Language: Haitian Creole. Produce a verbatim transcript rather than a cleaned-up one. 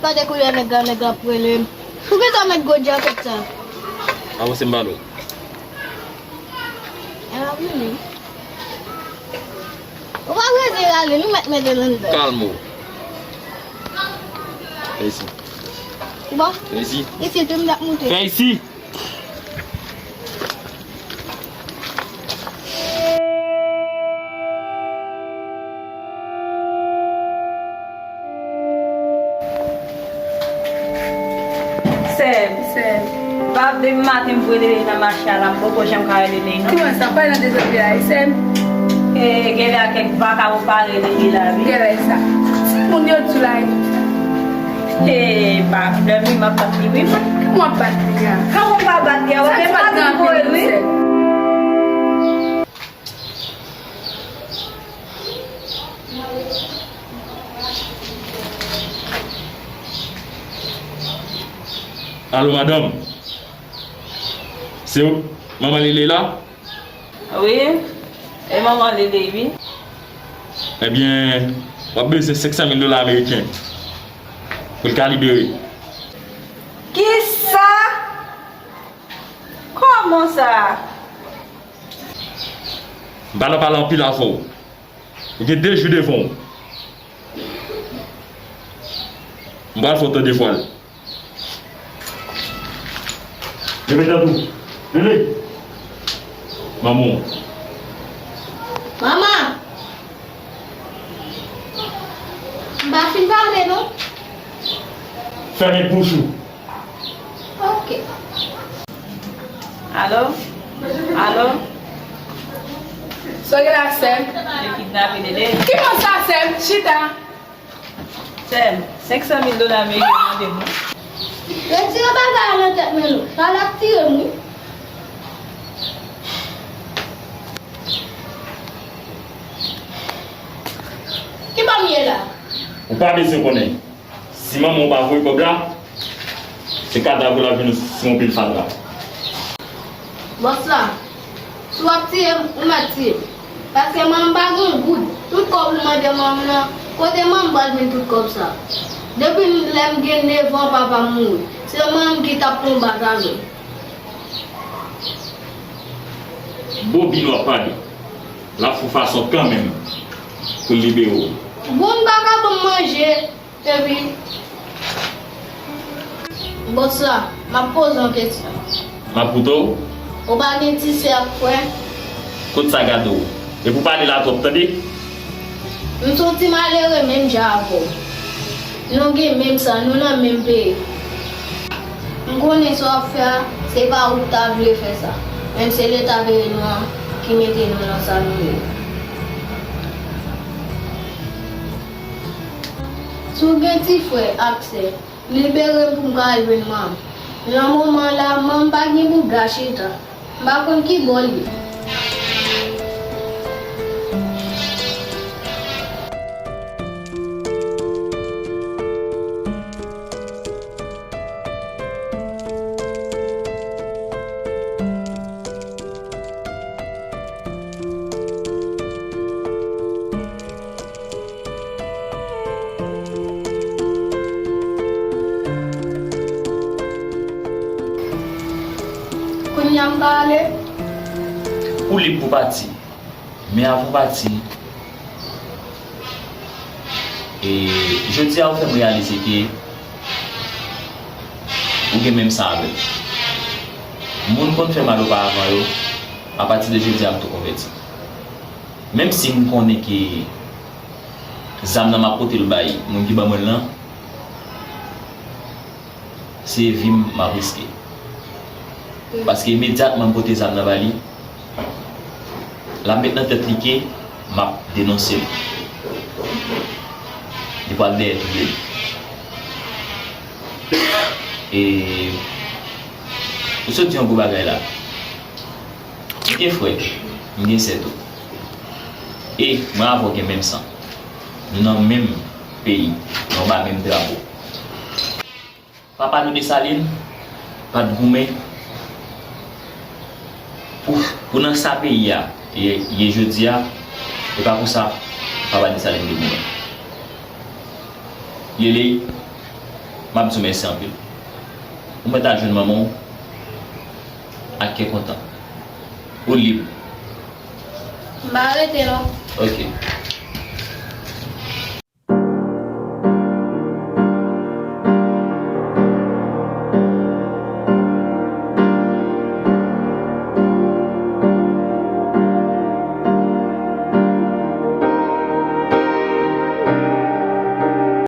Gade koulye nèg la, nèg la ap rele m. Poukisa w met gwo djakèt sa? Avanse m pale w. Epa vini. Ou pa bezwen rale, nou mèt mete l anndan. Kalme w. Fè isi. Bon. Fè isi. Isi, tou m t ap moute. Fè isi. Sè m, sè m, pa depi maten m voye Leley nan mache a la, m poko janm ka wè Leley non. Kòman sa, pa nan dezòd la, sè m? E, genlè a kèk vakabon pare Leley la, wi. Genlè sa. Timoun yo di la, wi. E, pa flè m, wi, m ap bat li, wi. Kòman w ap bat li a? Kòman m pa bat li a? Ou te bat li pou el, wi. Alo, madanm. Se ou, manman Leley la? Wi, e manman Leley, wi. Ebyen, w ap bezwen senk san mil dola ameriken pou l ka libere. Kisa? Kòman sa? M pa nan pale anpil avè w. Ou gen de jou devan w. M pral fè w tande vwa l. Leve tèt ou. Lele. Manman w. Manman! M pa fin pale non. Fèmen bouch ou. Ok. Alo? Alo? Sa w gen la, sè m? Yo kidnape Lele. Ki moun sa, sè m? Chita. Sè m, senk san mil dola ameriken mande m. Retire bagay la nan tèt mwen non. Sa l ap tire m, wi. Ki bò m ye la? Ou pa bezwen konnen. Si manman w pa voye kòb la, se kadav ou l ap vin sou yon pil fatra. Bòs la, si w ap tiye m, ou mèt tiye m. Paske manman m pa gen goud. Tout kòb ou mande manman m nan, kote manman m pral jwenn tout kòb sa? Depi lè m gen nèf an, papa m mouri. Se manman m ki t ap konbat avè m. Bobin w ap pale. L ap fè w fason kanmenm pou l libere w. Bon, m pa ka ban m manje. Epi, bòs la, m ap poze w yon kesyon. M ap koute w. Ou pa gen ti sè ak frè? Kot sa gade w? Epi w pale la twòp, tande? M se yon ti malere menm jan avè w. Nou gen menm san, nou nan menm peyi. M konnen sa w ap fè a, se pa ou ki ta vle fè sa. Men se Leta peyi nou an ki mete nou nan sa nou ye. Si w gen ti frè ak sè, libere m pou m ka al jwenn manman m. Nan moman la, manman m pa gen bout ga chita. M pa konn ki bò l ye. Kounye a m ka ale? Ou lib pou pati. Men avan w pati, e, jodi a ou fè m reyalize ke ou gen menm san avè m. Moun konn fè mal oparavan yo, apati de jodi a m tou konvèti. Menm si m konnen ke zam nan m ap pote l bay moun ki ban mwen l lan, se vi m m ap riske. Paske imedyatman m pote zam nan ba li, l ap met nan tèt li ke m ap denonse l. Li pral dèyè touye m. E ou sot di yon gwo bagay la. M gen frè, m gen sè tou. E mwen avè w gen menm san. Nou nan menm peyi, nou anba menm drapo. Papa nou Desalin pa t goumen pou, pou nan sa peyi a ye, ye jodi a, e pa konsa papa Desalin te goumen. Lele, M ap di w mèsi anpil. Ou mèt al jwenn manman w ak kè kontan. Ou lib. M pa rete non. Ok.